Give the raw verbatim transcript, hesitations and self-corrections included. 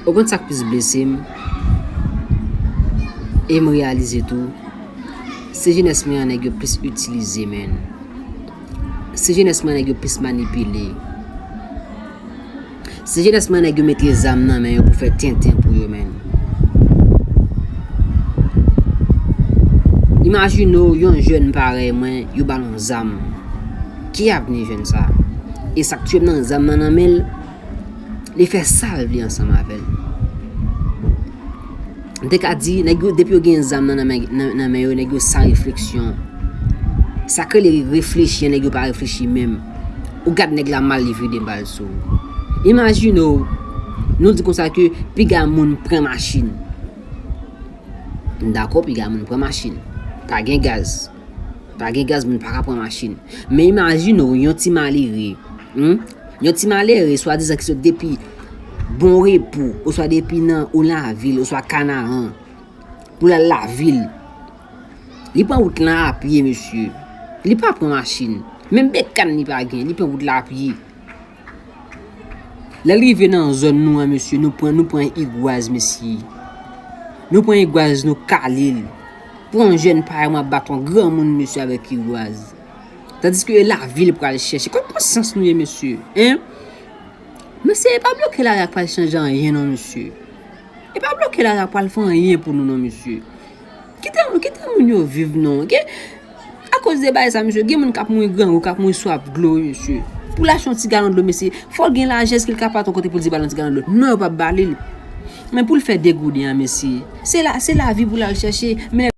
Ou konn sa k plis blese m? E m reyalize tou, se jenès mwen an nèg yo plis itilize, menn. Se jenès mwen an nèg yo plis manipile. Se jenès mwen an nèg yo mete zam nan men yo pou fè tenten pou yo, menn. Imajine w yon jèn parèy mwen, yo ba l yon zam. Ki avni jèn sa? E sa k tiye m nan zam nan nan men l, li fè sa l vle ansanm avè l. M te ka di, nèg yo, depi yo gen zam nan, nan men, nan, nan men yo, nèg yo san refleksyon. Sa k rele reflechi an, nèg yo pa reflechi menm. Ou gad nèg la mal, li vide bal sou ou. Imajine w, nou di konsa ke piga moun pran machin. M dakò, piga moun pran machin. Pa gen gaz. Pa gen gaz, moun pa ka pran machin. Men imajine w, yon ti malere, hmm? Yon ti malere, swadizan ki sot depi Bon Repo, oswa depi nan, ou lavil, oswa Kanaran, pou l al lavil. Li pran wout lan apye, mesye. Li pa pran machin. Menm bekàn li pa gen, li pran wout la apye. Lè l rive nan zòn nou an, mesye, nou pran, nou pran igwaz, mesye. Nou pran igwaz, nou kale l. Pou yon jèn parèy mwen ap bat yon granmoun, mesye, avèk igwaz. Tandiske e lavil pral chèche. Kot konsyans nou ye, mesye? Hein? Mesye, e pa bloke lari a k pral chanje anyen non, mesye. E pa bloke lari a k pral fè anyen pou nou non, mesye. Kite, kite moun yo viv non. Gen, akoz de bagay sa, mesye, gen moun k ap mouri grangou, k ap mouri swaf dlo, mesye. Pou l achte yon ti galon dlo, mesye, fò l gen lajès ke l ka pati yon kote pou l di ba l yon ti galon dlo. Non, yo p ap ba li l. Men pou l fè degouden an, mesye, se la, se lavi pou l al chèche. Men